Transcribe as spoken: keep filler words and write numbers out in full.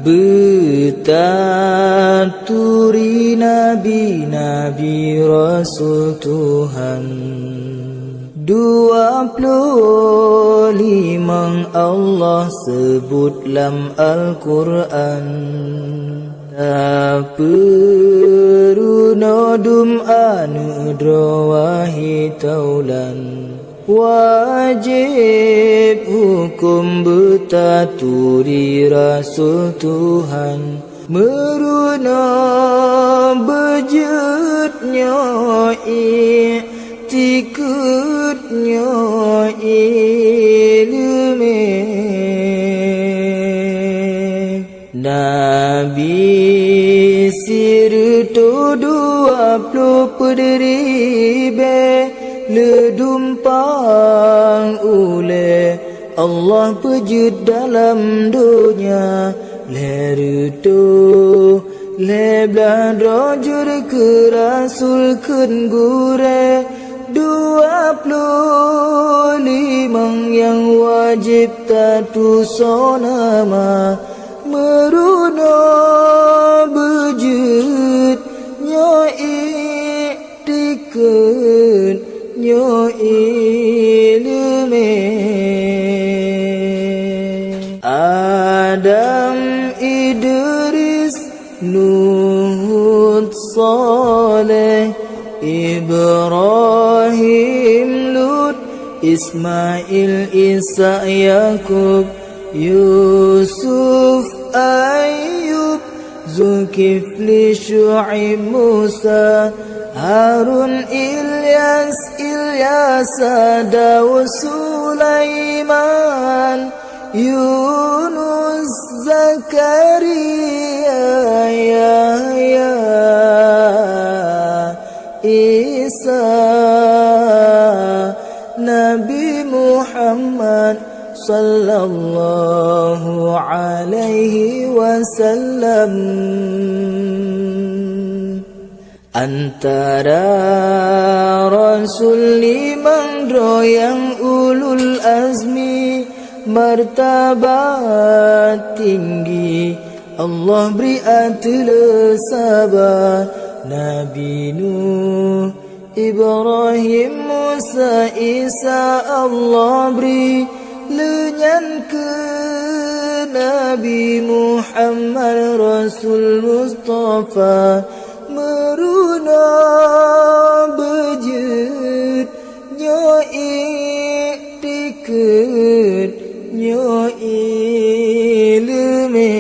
Beutaturi nabi-nabi rasul Tuhan. Dua ploh limong Allah seubut lam Al-Qur'an. Tapeurunoe dum aneuëk droe wahé taulan. Wajéb huköm beutaturi rasul Tuhan. Meurunoe beujeuet nyoe iktikeuet nyoe iéleumé. Nabi sireutôh dua ploh peuet ribée leudumpang ulée Allah peujeuet dalam donya. Lhée reutôh lhée blaih droe jeuet keu rasul kheun gurée. Dua ploh limong nyang wajéb tatusoe nama. Meurunoe beujeuet nyoe iktikeuet nyoe iéleumé. Adam, Idris, Nuh, Hud, Saleh, Ibrahim, Lut, Ismail, Ishak, Yakub, Yusuf, Ayub, Zulkifli, Syuaib, Musa, Harun, Ilyas, Ilyasa, Daud, Sulaiman, Yunus, Zakaria, Yahya, Isa, Nabi Muhammad sallallahu alaihi wasallam. Antara rasul limong droe nyang ulul azmi martabat tinggi, Allah bri ateueh le saba. Nabi Nuh, Ibrahim, Musa, Isa, Allah bri leunyan keu Nabi Muhammad Rasul Mustafa. Meurunoe beujeuet nyoe iktikeuet nyoe iéleumé.